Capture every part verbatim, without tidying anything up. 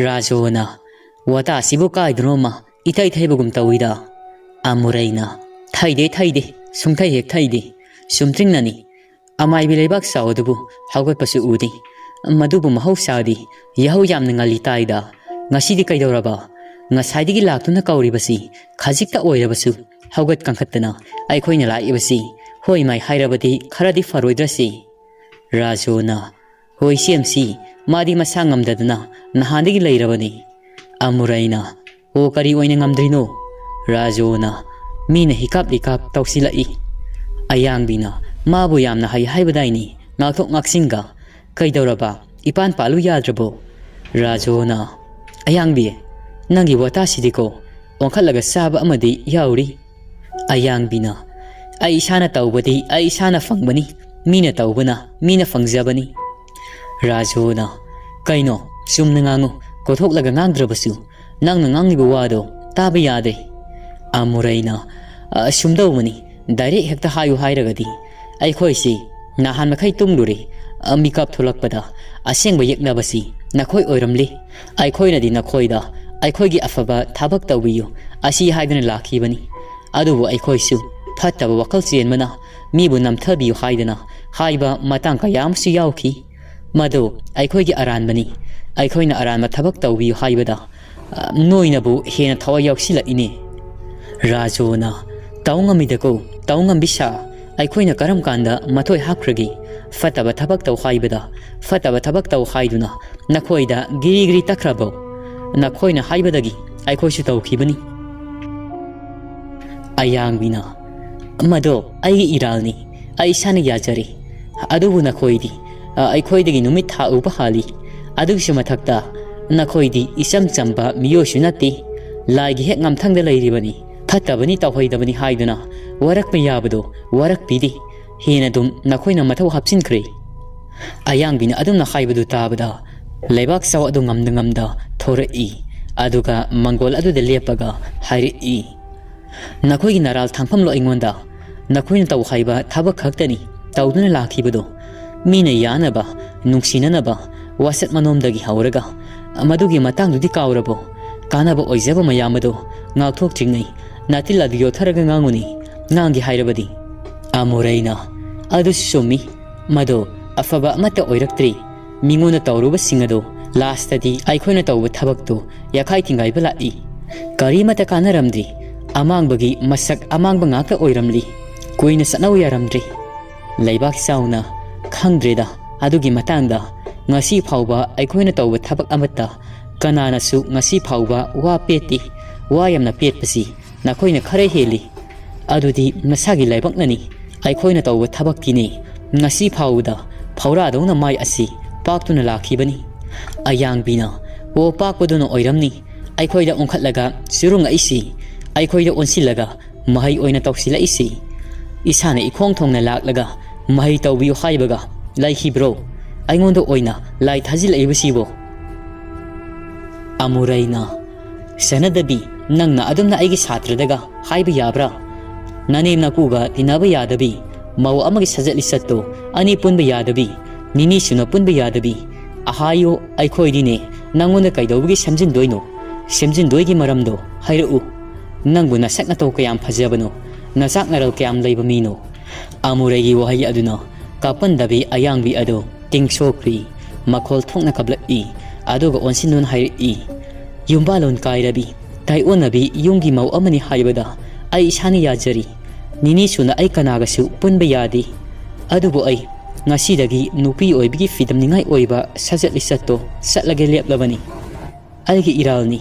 ꯔꯥꯖꯨꯅ, "ꯋꯥꯇꯥꯁꯤꯕꯨ ꯀꯥꯏꯗꯅꯣꯃ ꯏꯊꯩ ꯊꯩꯕꯒꯨꯝ ꯇꯧꯏꯗ"꯫ ꯑꯃꯨꯔꯩꯅ, "ꯊꯩꯗꯦ, ꯊꯩꯗꯦ, ꯁꯨꯡꯊꯩ ꯍꯦꯛ ꯊꯩꯗꯦ꯫ ꯆꯨꯝꯗ꯭ꯔꯤꯡꯅꯅꯤ꯫ ꯑꯃꯥꯏꯕꯤ ꯂꯩꯕꯥꯛ ꯆꯥꯎ ꯑꯗꯨꯕꯨ ꯍꯧꯒꯠꯄꯁꯨ ꯎꯗꯦ꯫ ꯃꯗꯨꯕꯨ ꯃꯍꯧꯁꯥꯗꯤ ꯌꯥꯍꯧ ꯌꯥꯝꯅ ꯉꯜꯂꯤ ꯇꯥꯏꯗ꯫ ꯉꯁꯤꯗꯤ ꯀꯩꯗꯧꯔꯕ? ꯉꯁꯥꯏꯗꯒꯤ ꯂꯥꯛꯇꯨꯅ ꯀꯧꯔꯤꯕꯁꯤ ꯈꯖꯤꯛꯇ ꯑꯣꯏꯔꯕꯁꯨ ꯍꯧꯒꯠ ꯀꯥꯡꯈꯠꯇꯅ ꯑꯩꯈꯣꯏꯅ ꯂꯥꯛꯏꯕꯁꯤ ꯍꯣꯏ ꯃꯥꯏ ꯍꯥꯏꯔꯕꯗꯤ ꯈꯔꯗꯤ ꯐꯔꯣꯏꯗ꯭ꯔꯁꯤ?" ꯔꯥꯖꯨꯅ, "ꯍꯣꯏ ꯁꯦꯝꯁꯤ, ꯃꯥꯗꯤ ꯃꯁꯥ ꯉꯝꯗꯗꯅ ꯅꯍꯥꯟꯗꯒꯤ ꯂꯩꯔꯕꯅꯤ"꯫ ꯑꯃꯨꯔꯩꯅ, "ꯑꯣ, ꯀꯔꯤ ꯑꯣꯏꯅ ꯉꯝꯗ꯭ꯔꯤꯅꯣ?" ꯔꯥꯖꯨꯅ, "ꯃꯤꯅ ꯍꯤꯀꯥꯞ ꯂꯤꯀꯥꯞ ꯇꯧꯁꯤꯜꯂꯛꯏ"꯫ ꯑꯌꯥꯡꯕꯤꯅ, "ꯃꯥꯕꯨ ꯌꯥꯝꯅ ꯍꯩ ꯍꯥꯏꯕꯗꯥꯏꯅꯤ, ꯉꯥꯛꯊꯣꯛ ꯉꯥꯛꯁꯤꯟꯒ꯫ ꯀꯩꯗꯧꯔꯕ? ꯏꯄꯥꯟ ꯄꯥꯜꯂꯨ ꯌꯥꯗ꯭ꯔꯕꯣ?" ꯔꯥꯖꯨꯅ, "ꯑꯌꯥꯡꯕꯤ, ꯅꯪꯒꯤ ꯋꯥꯇꯥꯁꯤꯗꯤꯀꯣ, ꯑꯣꯟꯈꯠꯂꯒ ꯆꯥꯕ ꯑꯃꯗꯤ ꯌꯥꯎꯔꯤ"꯫ ꯑꯌꯥꯡꯕꯤꯅ, "ꯑꯩ ꯏꯁꯥꯅ ꯇꯧꯕꯗꯤ ꯑꯩ ꯏꯁꯥꯅ ꯐꯪꯕꯅꯤ, ꯃꯤꯅ ꯇꯧꯕꯅ ꯃꯤꯅ ꯐꯪꯖꯕꯅꯤ"꯫ ꯔꯥꯖꯨꯅ, "ꯀꯩꯅꯣ? ꯆꯨꯝꯅ ꯉꯥꯡꯉꯨ, ꯀꯣꯊꯣꯛꯂꯒ ꯉꯥꯡꯗ꯭ꯔꯕꯁꯨ ꯅꯪꯅ ꯉꯥꯡꯂꯤꯕ ꯋꯥꯗꯣ ꯇꯥꯕ ꯌꯥꯗꯦ"꯫ ꯑꯃꯨꯔꯩꯅ, "ꯑ, ꯁꯨꯝꯗꯧꯕꯅꯤ, ꯗꯥꯏꯔꯦꯛ ꯍꯦꯛꯇ ꯍꯥꯏꯌꯨ ꯍꯥꯏꯔꯒꯗꯤ ꯑꯩꯈꯣꯏꯁꯤ ꯅꯍꯥꯟ ꯃꯈꯩ ꯇꯨꯝꯂꯨꯔꯦ꯫ ꯑ, ꯃꯤꯀꯞ ꯊꯣꯛꯂꯛꯄꯗ ꯑꯁꯦꯡꯕ ꯌꯦꯛꯅꯕꯁꯤ ꯅꯈꯣꯏ ꯑꯣꯏꯔꯝꯂꯦ꯫ ꯑꯩꯈꯣꯏꯅꯗꯤ ꯅꯈꯣꯏꯗ ꯑꯩꯈꯣꯏꯒꯤ ꯑꯐꯕ ꯊꯕꯛ ꯇꯧꯕꯤꯌꯨ ꯑꯁꯤ ꯍꯥꯏꯗꯨꯅ ꯂꯥꯛꯈꯤꯕꯅꯤ꯫ ꯑꯗꯨꯕꯨ ꯑꯩꯈꯣꯏꯁꯨ ꯐꯠꯇꯕ ꯋꯥꯈꯜ ꯆꯦꯟꯕꯅ ꯃꯤꯕꯨ ꯅꯝꯊꯕꯤꯌꯨ ꯍꯥꯏꯗꯅ ꯍꯥꯏꯕ ꯃꯇꯥꯡ ꯀꯌꯥ ꯑꯃꯁꯨ ꯌꯥꯎꯈꯤ꯫ ꯃꯗꯨ ꯑꯩꯈꯣꯏꯒꯤ ꯑꯔꯥꯟꯕꯅꯤ꯫ ꯑꯩꯈꯣꯏꯅ ꯑꯔꯥꯟꯕ ꯊꯕꯛ ꯇꯧꯕꯤꯌꯨ ꯍꯥꯏꯕꯗ, ꯑ, ꯅꯣꯏꯅꯕꯨ ꯍꯦꯟꯅ ꯊꯋꯥꯏ ꯌꯥꯎꯁꯤꯜꯂꯛꯏꯅꯦ"꯫ ꯔꯥꯖꯨꯅ, "ꯇꯧ ꯉꯝꯃꯤꯗꯀꯣ, ꯇꯧ ꯉꯝꯕꯤ ꯁꯥ꯫ ꯑꯩꯈꯣꯏꯅ ꯀꯔꯝ ꯀꯥꯟꯗ ꯃꯊꯣꯏ ꯍꯥꯞꯈ꯭ꯔꯒꯦ? ꯐꯠꯇꯕ ꯊꯕꯛ ꯇꯧ ꯍꯥꯏꯕꯗ, ꯐꯠꯇꯕ ꯊꯕꯛ ꯇꯧ ꯍꯥꯏꯗꯨꯅ ꯅꯈꯣꯏꯗ ꯒꯤꯔꯤ ꯒꯤꯔꯤ ꯇꯛꯈ꯭ꯔꯕꯣ? ꯅꯈꯣꯏꯅ ꯍꯥꯏꯕꯗꯒꯤ ꯑꯩꯈꯣꯏꯁꯨ ꯇꯧꯈꯤꯕꯅꯤ"꯫ ꯑꯌꯥꯡꯕꯤꯅ, "ꯃꯗꯣ ꯑꯩꯒꯤ ꯏꯔꯥꯜꯅꯤ, ꯑꯩ ꯏꯁꯥꯅ ꯌꯥꯖꯔꯦ꯫ ꯑꯗꯨꯕꯨ ꯅꯈꯣꯏꯗꯤ, ꯑ, ꯑꯩꯈꯣꯏꯗꯒꯤ ꯅꯨꯃꯤꯠ ꯊꯥ ꯎꯕ ꯍꯥꯜꯂꯤ꯫ ꯑꯗꯨꯒꯤꯁꯨ ꯃꯊꯛꯇ ꯅꯈꯣꯏꯗꯤ ꯏꯆꯝ ꯆꯝꯕ ꯃꯤꯑꯣꯏꯁꯨ ꯅꯠꯇꯦ꯫ ꯂꯥꯏꯒꯤ ꯍꯦꯛ ꯉꯝꯊꯪꯗ ꯂꯩꯔꯤꯕꯅꯤ꯫ ꯐꯠꯇꯕꯅꯤ, ꯇꯧꯍꯩꯗꯕꯅꯤ ꯍꯥꯏꯗꯨꯅ ꯋꯥꯔꯛꯄ ꯌꯥꯕꯗꯣ ꯋꯥꯔꯛꯄꯤꯗꯦ꯫ ꯍꯦꯟꯅ ꯑꯗꯨꯝ ꯅꯈꯣꯏꯅ ꯃꯊꯧ ꯍꯥꯞꯆꯤꯟꯈ꯭ꯔꯦ"꯫ ꯑꯌꯥꯡꯕꯤꯅ ꯑꯗꯨꯝꯅ ꯍꯥꯏꯕꯗꯨ ꯇꯥꯕꯗ ꯂꯩꯕꯥꯛ ꯆꯥꯎ ꯑꯗꯨ ꯉꯝꯗ ꯉꯝꯗ ꯊꯣꯔꯛꯏ꯫ ꯑꯗꯨꯒ ꯃꯪꯒꯣꯜ ꯑꯗꯨꯗ ꯂꯦꯞꯄꯒ ꯍꯥꯏꯔꯛꯏ, "ꯅꯈꯣꯏꯒꯤ ꯅꯔꯥꯜ ꯊꯥꯡꯐꯝꯂꯣ ꯑꯩꯉꯣꯟꯗ? ꯅꯈꯣꯏꯅ ꯇꯧ ꯍꯥꯏꯕ ꯊꯕꯛ ꯈꯛꯇꯅꯤ ꯇꯧꯗꯨꯅ ꯂꯥꯛꯈꯤꯕꯗꯣ꯫ ꯃꯤꯅ ꯌꯥꯅꯕ, ꯅꯨꯡꯁꯤꯅꯅꯕ, ꯋꯥꯁꯛ ꯃꯅꯣꯝꯗꯒꯤ ꯍꯧꯔꯒ ꯃꯗꯨꯒꯤ ꯃꯇꯥꯡꯗꯨꯗꯤ ꯀꯥꯎꯔꯕꯣ? ꯀꯥꯟꯅꯕ ꯑꯣꯏꯖꯕ ꯃꯌꯥꯝ ꯑꯗꯣ ꯉꯥꯛꯊꯣꯛꯇ꯭ꯔꯤꯉꯩ ꯅꯥꯇꯤꯜ ꯑꯗꯨ ꯌꯣꯠꯊꯔꯒ ꯉꯥꯡꯉꯨꯅꯦ꯫ ꯉꯥꯡꯒꯦ ꯍꯥꯏꯔꯕꯗꯤ꯫ ꯑꯃꯨꯔꯩꯅ, ꯑꯗꯨꯁꯨ ꯆꯨꯝꯃꯤ꯫ ꯃꯗꯣ ꯑꯐꯕ ꯑꯃꯠꯇ ꯑꯣꯏꯔꯛꯇ꯭ꯔꯤ꯫ ꯃꯤꯉꯣꯟꯗ ꯇꯧꯔꯨꯕꯁꯤꯡ ꯑꯗꯣ ꯂꯥꯁꯇꯗꯤ ꯑꯩꯈꯣꯏꯅ ꯇꯧꯕ ꯊꯕꯛꯇꯣ ꯌꯥꯈꯥꯏ ꯊꯤꯡꯒꯥꯏꯕ ꯂꯥꯛꯏ꯫ ꯀꯔꯤꯃꯠꯇ ꯀꯥꯟꯅꯔꯝꯗ꯭ꯔꯤ꯫ ꯑꯃꯥꯡꯕꯒꯤ ꯃꯁꯛ ꯑꯃꯥꯡꯕ ꯉꯥꯛꯇ ꯑꯣꯏꯔꯝꯂꯤ꯫ ꯀꯨꯏꯅ ꯆꯠꯅꯧ ꯌꯥꯔꯝꯗ꯭ꯔꯤ꯫ ꯂꯩꯕꯥꯛ ꯆꯥꯎꯅ, ꯈꯪꯗ꯭ꯔꯦꯗ ꯑꯗꯨꯒꯤ ꯃꯇꯥꯡꯗ꯫ ꯉꯁꯤ ꯐꯥꯎꯕ ꯑꯩꯈꯣꯏꯅ ꯇꯧꯕ ꯊꯕꯛ ꯑꯃꯠꯇ ꯀꯅꯥꯅꯁꯨ ꯉꯁꯤ ꯐꯥꯎꯕ ꯋꯥ ꯄꯦꯠꯇꯦ꯫ ꯋꯥ ꯌꯥꯝꯅ ꯄꯦꯠꯄꯁꯤ ꯅꯈꯣꯏꯅ ꯈꯔ ꯍꯦꯜꯂꯤ꯫ ꯑꯗꯨꯗꯤ ꯃꯁꯥꯒꯤ ꯂꯥꯏꯕꯛꯅꯅꯤ꯫ ꯑꯩꯈꯣꯏꯅ ꯇꯧꯕ ꯊꯕꯛꯀꯤꯅꯤ ꯉꯁꯤ ꯐꯥꯎꯕꯗ ꯐꯧꯔꯥꯗꯧꯅ ꯃꯥꯏ ꯑꯁꯤ ꯄꯥꯛꯇꯨꯅ ꯂꯥꯛꯈꯤꯕꯅꯤ꯫ ꯑꯌꯥꯡꯕꯤꯅ, ꯑꯣ, ꯄꯥꯛꯄꯗꯨꯅ ꯑꯣꯏꯔꯝꯅꯤ꯫ ꯑꯩꯈꯣꯏꯗ ꯑꯣꯟꯈꯠꯂꯒ ꯆꯨꯔꯨꯡꯉꯛꯏꯁꯤ, ꯑꯩꯈꯣꯏꯗ ꯑꯣꯟꯁꯤꯜꯂꯒ ꯃꯍꯩ ꯑꯣꯏꯅ ꯇꯧꯁꯤꯜꯂꯛꯏꯁꯤ꯫ ꯏꯁꯥꯅ ꯏꯈꯣꯡ ꯊꯣꯡꯅ ꯂꯥꯛꯂꯒ ꯃꯍꯩ ꯇꯧꯕꯤꯌꯨ ꯍꯥꯏꯕꯒ ꯂꯩꯈꯤꯕ꯭ꯔꯣ? ꯑꯩꯉꯣꯟꯗ ꯑꯣꯏꯅ ꯂꯥꯏ ꯊꯥꯖꯤꯜꯂꯛꯏꯕꯁꯤꯕꯣ? ꯑꯃꯨꯔꯩꯅ, ꯁꯅꯗꯕꯤ, ꯅꯪꯅ ꯑꯗꯨꯝꯅ ꯑꯩꯒꯤ ꯁꯥꯇ꯭ꯔꯗꯒ ꯍꯥꯏꯕ ꯌꯥꯕ꯭ꯔꯥ? ꯅꯅꯦꯝ ꯅꯀꯨꯒ ꯇꯤꯟꯅꯕ ꯌꯥꯗꯕꯤ, ꯃꯧ ꯑꯃꯒꯤ ꯁꯖꯠ ꯂꯤꯆꯠꯇꯣ ꯑꯅꯤ ꯄꯨꯟꯕ ꯌꯥꯗꯕꯤ, ꯅꯤꯅꯤ ꯁꯨꯅ ꯄꯨꯟꯕ ꯌꯥꯗꯕꯤ꯫ ꯑꯍꯥꯌꯣ, ꯑꯩꯈꯣꯏꯗꯤꯅꯦ ꯅꯪꯉꯣꯟꯗ ꯀꯩꯗꯧꯕꯒꯤ ꯁꯦꯝꯖꯤꯟꯗꯣꯏꯅꯣ? ꯁꯦꯝꯖꯤꯟꯗꯣꯏꯒꯤ ꯃꯔꯝꯗꯣ ꯍꯥꯏꯔꯛꯎ꯫ ꯅꯪꯕꯨ ꯅꯁꯛ ꯅꯇꯧ ꯀꯌꯥꯝ ꯐꯖꯕꯅꯣ? ꯅꯆꯥꯛ ꯅꯔꯜ ꯀꯌꯥꯝ ꯂꯩꯕ ꯃꯤꯅꯣ? ꯑꯃꯨꯔꯩꯒꯤ ꯋꯥꯍꯩ ꯑꯗꯨꯅ ꯀꯥꯞꯄꯟꯗꯕꯤ ꯑꯌꯥꯡꯕꯤ ꯑꯗꯨ ꯇꯤꯡꯁꯣꯛꯈ꯭ꯔꯤ꯫ ꯃꯈꯣꯜ ꯊꯣꯛꯅ ꯀꯞꯂꯛꯏ꯫ ꯑꯗꯨꯒ ꯑꯣꯟꯁꯤꯟꯗꯨꯅ ꯍꯥꯏꯔꯛꯏ, ꯌꯨꯝꯕꯥꯂꯣꯟ ꯀꯥꯏꯔꯕꯤ, ꯇꯥꯏꯑꯣꯟꯅꯕꯤ ꯌꯨꯝꯒꯤ ꯃꯧ ꯑꯃꯅꯤ ꯍꯥꯏꯕꯗ ꯑꯩ ꯏꯁꯥꯅ ꯌꯥꯖꯔꯤ꯫ ꯅꯤꯅꯤ ꯁꯨꯅ ꯑꯩ ꯀꯅꯥꯒꯁꯨ ꯄꯨꯟꯕ ꯌꯥꯗꯦ꯫ ꯑꯗꯨꯕꯨ ꯑꯩ ꯉꯁꯤꯗꯒꯤ ꯅꯨꯄꯤ ꯑꯣꯏꯕꯒꯤ ꯐꯤꯗꯝꯅꯤꯡꯉꯥꯏ ꯑꯣꯏꯕ ꯁꯖꯠ ꯂꯤꯆꯠꯇꯣ ꯆꯠꯂꯒꯦ ꯂꯦꯞꯂꯕꯅꯤ꯫ ꯑꯩꯒꯤ ꯏꯔꯥꯜꯅꯤ꯫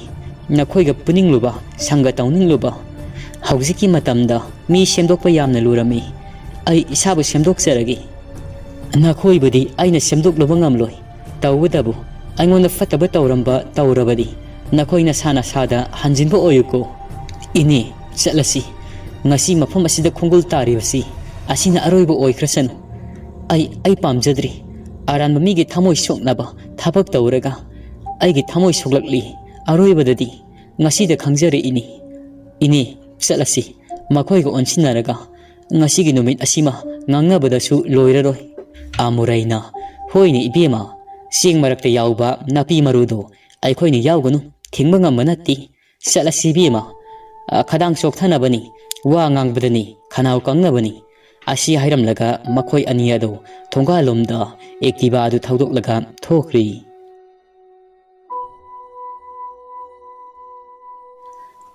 ꯅꯈꯣꯏꯒ ꯄꯨꯅꯤꯡꯂꯨꯕ, ꯁꯪꯒ ꯇꯧꯅꯤꯡꯂꯨꯕ꯫ ꯍꯧꯖꯤꯛꯀꯤ ꯃꯇꯝꯗ ꯃꯤ ꯁꯦꯝꯗꯣꯛꯄ ꯌꯥꯝꯅ ꯂꯨꯔꯝꯃꯤ꯫ ꯑꯩ ꯏꯁꯥꯕꯨ ꯁꯦꯝꯗꯣꯛꯆꯔꯒꯦ꯫ ꯅꯈꯣꯏꯕꯨꯗꯤ ꯑꯩꯅ ꯁꯦꯝꯗꯣꯛꯂꯨꯕ ꯉꯝꯂꯣꯏ꯫ ꯇꯧꯕꯇꯕꯨ ꯑꯩꯉꯣꯟꯗ ꯐꯠꯇꯕ ꯇꯧꯔꯝꯕ ꯇꯧꯔꯕꯗꯤ ꯅꯈꯣꯏ ꯅꯁꯥ ꯅꯁꯥꯗ ꯍꯟꯖꯤꯟꯕ ꯑꯣꯏꯌꯨꯀꯣ꯫ ꯏꯅꯦ, ꯆꯠꯂꯁꯤ꯫ ꯉꯁꯤ ꯃꯐꯝ ꯑꯁꯤꯗ ꯈꯣꯡꯒꯨꯜ ꯇꯥꯔꯤꯕꯁꯤ ꯑꯁꯤꯅ ꯑꯔꯣꯏꯕ ꯑꯣꯏꯈ꯭ꯔꯁꯅꯨ꯫ ꯑꯩ, ꯑꯩ ꯄꯥꯝꯖꯗ꯭ꯔꯤ꯫ ꯑꯔꯥꯟꯕ ꯃꯤꯒꯤ ꯊꯃꯣꯏ ꯁꯣꯛꯅꯕ ꯊꯕꯛ ꯇꯧꯔꯒ ꯑꯩꯒꯤ ꯊꯃꯣꯏ ꯁꯣꯛꯂꯛꯂꯤ꯫ ꯑꯔꯣꯏꯕꯗꯗꯤ ꯉꯁꯤꯗ ꯈꯪꯖꯔꯛꯏꯅꯤ꯫ ꯏꯅꯦ, ꯆꯠꯂꯁꯤ꯫ ꯃꯈꯣꯏꯒ ꯑꯣꯟꯁꯤꯟꯅꯔꯒ ꯉꯁꯤꯒꯤ ꯅꯨꯃꯤꯠ ꯑꯁꯤꯃ ꯉꯥꯡꯅꯕꯗꯁꯨ ꯂꯣꯏꯔꯔꯣꯏ꯫ ꯑꯃꯨꯔꯩꯅ, ꯍꯣꯏꯅꯦ ꯏꯕꯦꯝꯃ, ꯆꯦꯡ ꯃꯔꯛꯇ ꯌꯥꯎꯕ ꯅꯥꯄꯤ ꯃꯔꯨꯗꯣ ꯑꯩꯈꯣꯏꯅ ꯌꯥꯎꯒꯅꯨ, ꯊꯤꯡꯕ ꯉꯝꯕ ꯅꯠꯇꯦ꯫ ꯆꯠꯂꯁꯤ ꯏꯕꯦꯝꯃ, ꯑ, ꯈꯗꯥꯡ ꯆꯣꯛꯊꯅꯕꯅꯤ, ꯋꯥ ꯉꯥꯡꯕꯗꯅꯤ ꯈꯅꯥꯎ ꯀꯪꯅꯕꯅꯤ꯫ ꯑꯁꯤ ꯍꯥꯏꯔꯝꯂꯒ ꯃꯈꯣꯏ ꯑꯅꯤ ꯑꯗꯨ ꯊꯣꯡꯒꯥꯜꯂꯣꯝꯗ Activa ꯑꯗꯨ ꯊꯧꯗꯣꯛꯂꯒ ꯊꯣꯛꯈ꯭ꯔꯤ꯫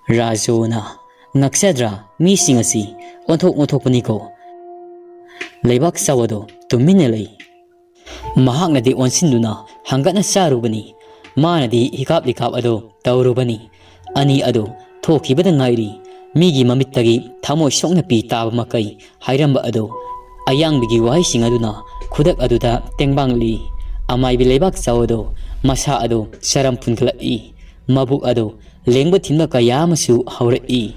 ꯔꯥꯖꯨꯅ, "ꯉꯛꯆꯗ꯭ꯔꯥ, ꯃꯤꯁꯤꯡ ꯑꯁꯤ ꯑꯣꯟꯊꯣꯛ ꯑꯣꯟꯊꯣꯛꯄꯅꯤꯀꯣ꯫ ꯂꯩꯕꯥꯛ ꯆꯥꯎ ꯑꯗꯣ ꯇꯨꯃꯤꯟꯅ ꯂꯩ꯫" ꯃꯍꯥꯛꯅꯗꯤ ꯑꯣꯟꯁꯤꯟꯗꯨꯅ ꯍꯪꯒꯠꯅ ꯆꯥꯔꯨꯕꯅꯤ꯫ ꯃꯥꯅꯗꯤ ꯍꯤꯀꯥꯞ ꯂꯤꯀꯥꯞ ꯑꯗꯨ ꯇꯧꯔꯨꯕꯅꯤ꯫ ꯑꯅꯤ ꯑꯗꯨ ꯊꯣꯛꯈꯤꯕꯗ ꯉꯥꯏꯔꯤ꯫ ꯃꯤꯒꯤ ꯃꯃꯤꯠꯇꯒꯤ ꯊꯃꯣꯏ ꯁꯣꯛꯅ ꯄꯤ ꯇꯥꯕ ꯃꯈꯩ ꯍꯥꯏꯔꯝꯕ ꯑꯗꯨ ꯑꯌꯥꯡꯕꯤꯒꯤ ꯋꯥꯍꯩꯁꯤꯡ ꯑꯗꯨꯅ ꯈꯨꯗꯛ ꯑꯗꯨꯗ ꯇꯦꯡꯕꯥꯡꯂꯤ꯫ ꯑꯃꯥꯏꯕꯤ ꯂꯩꯕꯥꯛ ꯆꯥꯎ ꯑꯗꯨ ꯃꯁꯥ ꯑꯗꯨ ꯆꯔꯝ ꯐꯨꯟꯒꯠꯂꯛꯏ꯫ ꯃꯕꯨꯛ ꯑꯗꯨ ꯂꯦꯡꯕ ꯊꯤꯟꯕ ꯀꯌꯥ ꯑꯃꯁꯨ ꯍꯧꯔꯛꯏ꯫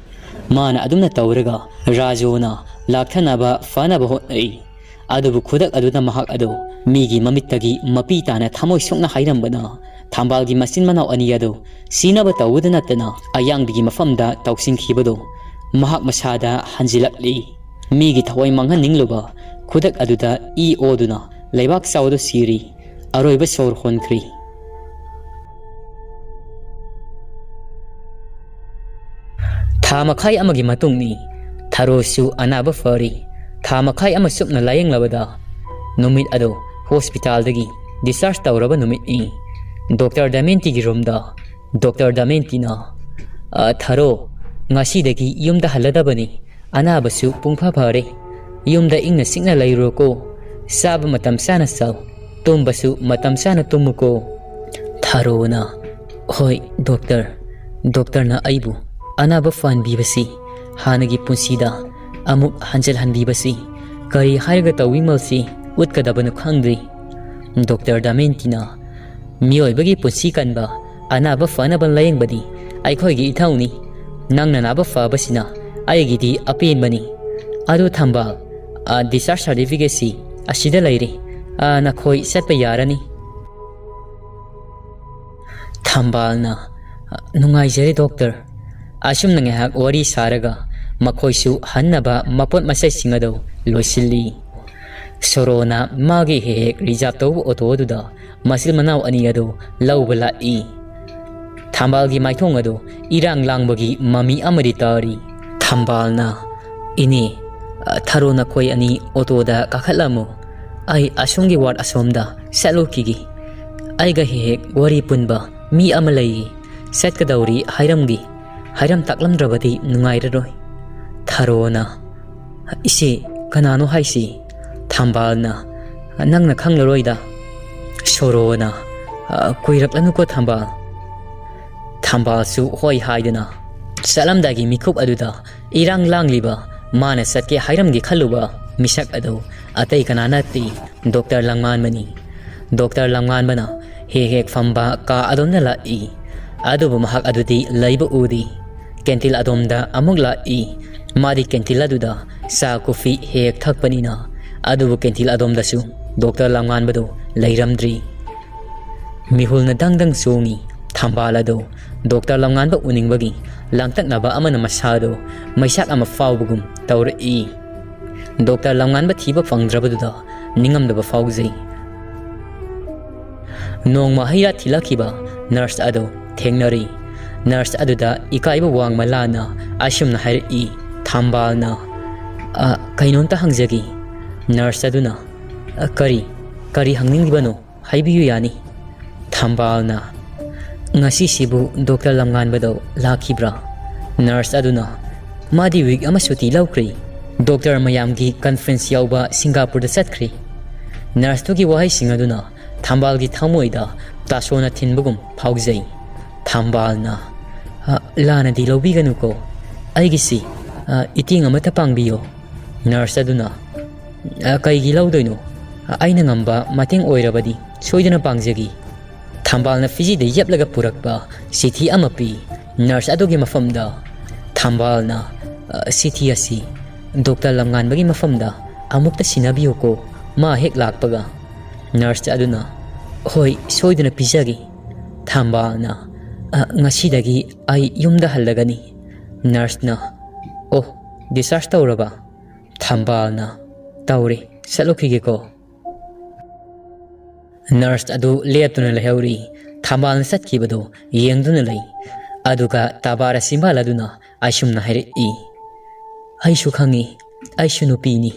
ꯃꯥꯅ ꯑꯗꯨꯝꯅ ꯇꯧꯔꯒ ꯔꯥꯖꯨꯅ ꯂꯥꯛꯊꯅꯕ ꯐꯅꯕ ꯍꯣꯠꯅꯩ꯫ ꯑꯗꯨꯕꯨ ꯈꯨꯗꯛ ꯑꯗꯨꯗ ꯃꯍꯥꯛ ꯑꯗꯨ ꯃꯤꯒꯤ ꯃꯃꯤꯠꯇꯒꯤ ꯃꯄꯤ ꯇꯥꯅ ꯊꯃꯣꯏ ꯁꯣꯛꯅ ꯍꯥꯏꯔꯝꯕꯅ ꯊꯝꯕꯥꯜꯒꯤ ꯃꯆꯤꯟ ꯃꯅꯥꯎ ꯑꯅꯤ ꯑꯗꯨ ꯁꯤꯅꯕ ꯇꯧꯕꯗ ꯅꯠꯇꯅ ꯑꯌꯥꯡꯕꯤꯒꯤ ꯃꯐꯝꯗ ꯇꯧꯁꯤꯟꯈꯤꯕꯗꯨ ꯃꯍꯥꯛ ꯃꯁꯥꯗ ꯍꯟꯖꯤꯜꯂꯛꯂꯤ꯫ ꯃꯤꯒꯤ ꯊꯋꯥꯏ ꯃꯥꯡꯍꯟꯅꯤꯡꯂꯨꯕ ꯈꯨꯗꯛ ꯑꯗꯨꯗ ꯏ ꯑꯣꯗꯨꯅ ꯂꯩꯕꯥꯛ ꯆꯥꯎꯗꯨ ꯁꯤꯔꯤ꯫ ꯑꯔꯣꯏꯕ ꯁꯣꯔ ꯍꯣꯟꯈ꯭ꯔꯤ꯫ ꯊꯥ ꯃꯈꯥꯏ ꯑꯃꯒꯤ ꯃꯇꯨꯡꯅꯤ꯫ ꯊꯔꯣꯁꯨ ꯑꯅꯥꯕ ꯐꯔꯤ꯫ ꯊꯥ ꯃꯈꯥꯏ ꯑꯃ ꯆꯨꯞꯅ ꯂꯥꯌꯦꯡꯂꯕꯗ ꯅꯨꯃꯤꯠ ꯑꯗꯨ ꯍꯣꯁꯄꯤꯇꯥꯜꯗꯒꯤ ꯗꯤꯁꯆꯥꯔꯖ ꯇꯧꯔꯕ ꯅꯨꯃꯤꯠꯅꯤ꯫ ꯗꯣꯛꯇꯔ ꯗꯃꯦꯟꯇꯤꯒꯤ ꯔꯨꯝꯗ ꯗꯣꯛꯇꯔ ꯗꯃꯦꯟꯇꯤꯅ, "ꯑ, ꯊꯔꯣ, ꯉꯁꯤꯗꯒꯤ ꯌꯨꯝꯗ ꯍꯜꯂꯗꯕꯅꯤ꯫ ꯑꯅꯥꯕꯁꯨ ꯄꯨꯡꯐ ꯐꯔꯦ꯫ ꯌꯨꯝꯗ ꯏꯪꯅ ꯆꯤꯛꯅ ꯂꯩꯔꯨꯔꯣꯀꯣ꯫ ꯆꯥꯕ ꯃꯇꯝ ꯆꯥꯅ ꯆꯥꯎ, ꯇꯨꯝꯕꯁꯨ ꯃꯇꯝ ꯆꯥꯅ ꯇꯨꯝꯃꯨꯀꯣ꯫" ꯊꯔꯣꯅ, "ꯍꯣꯏ, ꯗꯣꯛꯇꯔ꯫ ꯗꯣꯛꯇꯔꯅ ꯑꯩꯕꯨ ꯑꯅꯥꯕ ꯐꯍꯟꯕꯤꯕꯁꯤ, ꯍꯥꯟꯅꯒꯤ ꯄꯨꯟꯁꯤꯗ ꯑꯃꯨꯛ ꯍꯟꯖꯤꯜꯍꯟꯕꯤꯕꯁꯤ ꯀꯔꯤ ꯍꯥꯏꯔꯒ ꯇꯧꯏꯃꯜꯁꯤ ꯎꯠꯀꯗꯕꯅꯣ ꯈꯪꯗ꯭ꯔꯤ꯫" ꯗꯣꯛꯇꯔ ꯗꯃꯦꯟꯇꯤꯅ, "ꯃꯤꯑꯣꯏꯕꯒꯤ ꯄꯨꯟꯁꯤ ꯀꯟꯕ, ꯑꯅꯥꯕ ꯐꯅꯕ ꯂꯥꯌꯦꯡꯕꯗꯤ ꯑꯩꯈꯣꯏꯒꯤ ꯏꯊꯧꯅꯤ꯫ ꯅꯪꯅ ꯅꯥꯕ ꯐꯕꯁꯤꯅ ꯑꯩꯒꯤꯗꯤ ꯑꯄꯦꯟꯕꯅꯤ꯫ ꯑꯗꯨ ꯊꯝꯕꯥꯜ, ꯑ, ꯗꯤꯁꯆꯥꯔꯖ ꯁꯥꯔꯇꯤꯐꯤꯀꯦꯠꯁꯤ ꯑꯁꯤꯗ ꯂꯩꯔꯦ꯫ ꯑ, ꯅꯈꯣꯏ ꯆꯠꯄ ꯌꯥꯔꯅꯤ꯫" ꯊꯝꯕꯥꯜꯅ, "ꯅꯨꯡꯉꯥꯏꯖꯔꯦ ꯗꯣꯛꯇꯔ꯫" ꯑꯁꯨꯝꯅ ꯉꯥꯏꯍꯥꯛ ꯋꯥꯔꯤ ꯁꯥꯔꯒ ꯃꯈꯣꯏꯁꯨ ꯍꯟꯅꯕ ꯃꯄꯣꯠ ꯃꯆꯩꯁꯤꯡ ꯑꯗꯨ ꯂꯣꯏꯁꯤꯜꯂꯤ꯫ ꯁꯣꯔꯣꯅ ꯃꯥꯒꯤ ꯍꯦꯛ ꯍꯦꯛ ꯔꯤꯖꯥꯕ ꯇꯧꯕ ꯑꯣꯇꯣ ꯑꯗꯨꯗ ꯃꯆꯤꯟ ꯃꯅꯥꯎ ꯑꯅꯤ ꯑꯗꯨ ꯂꯧꯕ ꯂꯥꯛꯏ꯫ ꯊꯝꯕꯥꯜꯒꯤ ꯃꯥꯏꯊꯣꯡ ꯑꯗꯨ ꯏꯔꯥꯡ ꯂꯥꯡꯕꯒꯤ ꯃꯃꯤ ꯑꯃꯗꯤ ꯇꯥꯔꯤ꯫ ꯊꯝꯕꯥꯜꯅ, "ꯏꯅꯦ, ꯊꯔꯣ ꯅꯈꯣꯏ ꯑꯅꯤ ꯑꯣꯇꯣꯗ ꯀꯥꯈꯠꯂꯝꯃꯨ꯫ ꯑꯩ ꯑꯁꯣꯝꯒꯤ ꯋꯥꯔꯗ ꯑꯁꯣꯝꯗ ꯆꯠꯂꯨꯈꯤꯒꯦ꯫ ꯑꯩꯒ ꯍꯦꯛ ꯍꯦꯛ ꯋꯥꯔꯤ ꯄꯨꯟꯕ ꯃꯤ ꯑꯃ ꯂꯩꯌꯦ꯫ ꯆꯠꯀꯗꯧꯔꯤ ꯍꯥꯏꯔꯝꯒꯦ꯫ ꯍꯥꯏꯔꯝ ꯇꯥꯛꯂꯝꯗ꯭ꯔꯕꯗꯤ ꯅꯨꯡꯉꯥꯏꯔꯔꯣꯏ꯫" ꯊꯔꯣꯅ, "ꯏꯆꯦ, ꯀꯅꯥꯅꯣ ꯍꯥꯏꯁꯤ?" ꯊꯝꯕꯥꯜꯅ, "ꯅꯪꯅ ꯈꯪꯂꯔꯣꯏꯗ꯫" ꯁꯣꯔꯣꯅ, "ꯀꯨꯏꯔꯛꯂꯅꯨꯀꯣ ꯊꯝꯕꯥꯜ꯫" ꯊꯝꯕꯥꯜꯁꯨ ꯍꯣꯏ ꯍꯥꯏꯗꯨꯅ ꯆꯠꯂꯝꯗꯥꯏꯒꯤ ꯃꯤꯀꯨꯞ ꯑꯗꯨꯗ ꯏꯔꯥꯡ ꯂꯥꯡꯂꯤꯕ, ꯃꯥꯅ ꯆꯠꯀꯦ ꯍꯥꯏꯔꯝꯒꯦ ꯈꯜꯂꯨꯕ ꯃꯤꯁꯛ ꯑꯗꯨ ꯑꯇꯩ ꯀꯅꯥ ꯅꯠꯇꯦ, ꯗꯣꯛꯇꯔ ꯂꯝꯉꯥꯟꯕꯅꯤ꯫ ꯗꯣꯛꯇꯔ ꯂꯝꯉꯥꯟꯕꯅ ꯍꯦꯛ ꯍꯦꯛ ꯐꯝꯕ ꯀꯥ ꯑꯗꯣꯝꯗ ꯂꯥꯛꯏ꯫ ꯑꯗꯨꯕꯨ ꯃꯍꯥꯛ ꯑꯗꯨꯗꯤ ꯂꯩꯕ ꯎꯗꯦ꯫ ꯀꯦꯟꯇꯤꯜ ꯑꯗꯣꯝꯗ ꯑꯃꯨꯛ ꯂꯥꯛꯏ꯫ ꯃꯥꯗꯤ ꯀꯦꯟꯇꯤꯜ ꯑꯗꯨꯗ ꯆꯥ ꯀꯣꯐꯤ ꯍꯦꯛ ꯍꯦꯛ ꯊꯛꯄꯅꯤꯅ꯫ ꯑꯗꯨꯕꯨ ꯀꯦꯟꯇꯤꯜ ꯑꯗꯣꯝꯗꯁꯨ ꯗꯣꯛꯇꯔ ꯂꯝꯉꯥꯟꯕꯗꯨ ꯂꯩꯔꯝꯗ꯭ꯔꯤ꯫ ꯃꯤꯍꯨꯜꯅ ꯗꯪ ꯗꯪ ꯆꯣꯡꯉꯤ꯫ ꯊꯝꯕꯥꯜ ꯑꯗꯨ ꯗꯣꯛꯇꯔ ꯂꯝꯉꯥꯟꯕ ꯎꯅꯤꯡꯕꯒꯤ ꯂꯥꯡꯇꯛꯅꯕ ꯑꯃꯅ ꯃꯁꯥꯗꯨ ꯃꯩꯁꯥꯛ ꯑꯃ ꯐꯥꯎꯕꯒꯨꯝ ꯇꯧꯔꯛꯏ꯫ ꯗꯣꯛꯇꯔ ꯂꯝꯉꯥꯟꯕ ꯊꯤꯕ ꯐꯪꯗ꯭ꯔꯕꯗꯨꯗ ꯅꯤꯡꯉꯝꯗꯕ ꯐꯥꯎꯖꯩ꯫ ꯅꯣꯡꯃ ꯍꯩ ꯔꯥ ꯊꯤꯜꯂꯛꯈꯤꯕ ꯅꯔꯁ ꯑꯗꯨ ꯊꯦꯡꯅꯔꯤ꯫ ꯅꯔꯁ ꯑꯗꯨꯗ ꯏꯀꯥꯏꯕ ꯋꯥꯡꯃ ꯂꯥꯟꯅ ꯑꯁꯨꯝꯅ ꯍꯥꯏꯔꯛꯏ꯫ ꯊꯝꯕꯥꯜꯅ, "ꯑ, ꯀꯩꯅꯣꯝꯇ ꯍꯪꯖꯒꯦ꯫" ꯅꯔꯁ ꯑꯗꯨꯅ, "ꯑ, ꯀꯔꯤ, ꯀꯔꯤ ꯍꯪꯅꯤꯡꯂꯤꯕꯅꯣ? ꯍꯥꯏꯕꯤꯌꯨ ꯌꯥꯅꯤ꯫" ꯊꯝꯕꯥꯜꯅ, "ꯉꯁꯤꯁꯤꯕꯨ ꯗꯣꯛꯇꯔ ꯂꯝꯉꯥꯟꯕꯗꯣ ꯂꯥꯛꯈꯤꯕ꯭ꯔꯥ?" ꯅꯔꯁ ꯑꯗꯨꯅ, "ꯃꯥꯗꯤ ꯋꯤꯛ ꯑꯃ ꯁꯨꯇꯤ ꯂꯧꯈ꯭ꯔꯦ꯫ ꯗꯣꯛꯇꯔ ꯃꯌꯥꯝꯒꯤ ꯀꯟꯐ꯭ꯔꯦꯟꯁ ꯌꯥꯎꯕ ꯁꯤꯡꯒꯥꯄꯨꯔꯗ ꯆꯠꯈ꯭ꯔꯦ꯫" ꯅꯔꯁꯇꯨꯒꯤ ꯋꯥꯍꯩꯁꯤꯡ ꯑꯗꯨꯅ ꯊꯝꯕꯥꯜꯒꯤ ꯊꯃꯣꯏꯗ ꯇꯥꯁꯣꯟꯅ ꯊꯤꯟꯕꯒꯨꯝ ꯐꯥꯎꯖꯩ꯫ ꯊꯝꯕꯥꯜꯅ, "ꯑ, ꯂꯥꯟꯅꯗꯤ ꯂꯧꯕꯤꯒꯅꯨꯀꯣ꯫ ꯑꯩꯒꯤꯁꯤ, ꯑ, ꯏꯇꯦꯡ ꯑꯃꯠꯇ ꯄꯥꯡꯕꯤꯌꯣ꯫" ꯅꯔꯁ ꯑꯗꯨꯅ, "ꯑ, ꯀꯩꯒꯤ ꯂꯧꯗꯣꯏꯅꯣ? ꯑ, ꯑꯩꯅ ꯉꯝꯕ ꯃꯇꯦꯡ ꯑꯣꯏꯔꯕꯗꯤ ꯁꯣꯏꯗꯅ ꯄꯥꯡꯖꯒꯦ꯫" ꯊꯝꯕꯥꯜꯅ ꯐꯤꯖꯤꯗ ꯌꯦꯞꯂꯒ ꯄꯨꯔꯛꯄ ꯆꯤꯊꯤ ꯑꯃ ꯄꯤ ꯅꯔꯁ ꯑꯗꯨꯒꯤ ꯃꯐꯝꯗ꯫ ꯊꯝꯕꯥꯜꯅ, "ꯑ, ꯆꯤꯊꯤ ꯑꯁꯤ ꯗꯣꯛꯇꯔ ꯂꯝꯉꯥꯟꯕꯒꯤ ꯃꯐꯝꯗ ꯑꯃꯨꯛꯇ ꯁꯤꯟꯅꯕꯤꯌꯨꯀꯣ, ꯃꯥ ꯍꯦꯛ ꯂꯥꯛꯄꯒ꯫" ꯅꯔꯁ ꯑꯗꯨꯅ, "ꯍꯣꯏ, ꯁꯣꯏꯗꯅ ꯄꯤꯖꯒꯦ꯫" ꯊꯝꯕꯥꯜꯅ, "ꯑ, ꯉꯁꯤꯗꯒꯤ ꯑꯩ ꯌꯨꯝꯗ ꯍꯜꯂꯒꯅꯤ꯫" ꯅꯔꯁꯅ, "ꯑꯣ, ꯗꯤꯁꯆꯥꯔꯖ ꯇꯧꯔꯕ?" ꯊꯝꯕꯥꯜꯅ, "ꯇꯧꯔꯦ, ꯆꯠꯂꯨꯈꯤꯒꯦꯀꯣ꯫" ꯅꯔꯁ ꯑꯗꯨ ꯂꯦꯞꯇꯨꯅ ꯂꯩꯍꯧꯔꯤ꯫ ꯊꯝꯕꯥꯜꯅ ꯆꯠꯈꯤꯕꯗꯨ ꯌꯦꯡꯗꯨꯅ ꯂꯩ꯫ ꯑꯗꯨꯒ ꯇꯕꯥꯔꯥ ꯆꯤꯝꯕꯥꯜ ꯑꯗꯨꯅ ꯑꯁꯨꯝꯅ ꯍꯥꯏꯔꯛꯏ, "ꯑꯩꯁꯨ ꯈꯪꯏ, ꯑꯩꯁꯨ ꯅꯨꯄꯤꯅꯤ꯫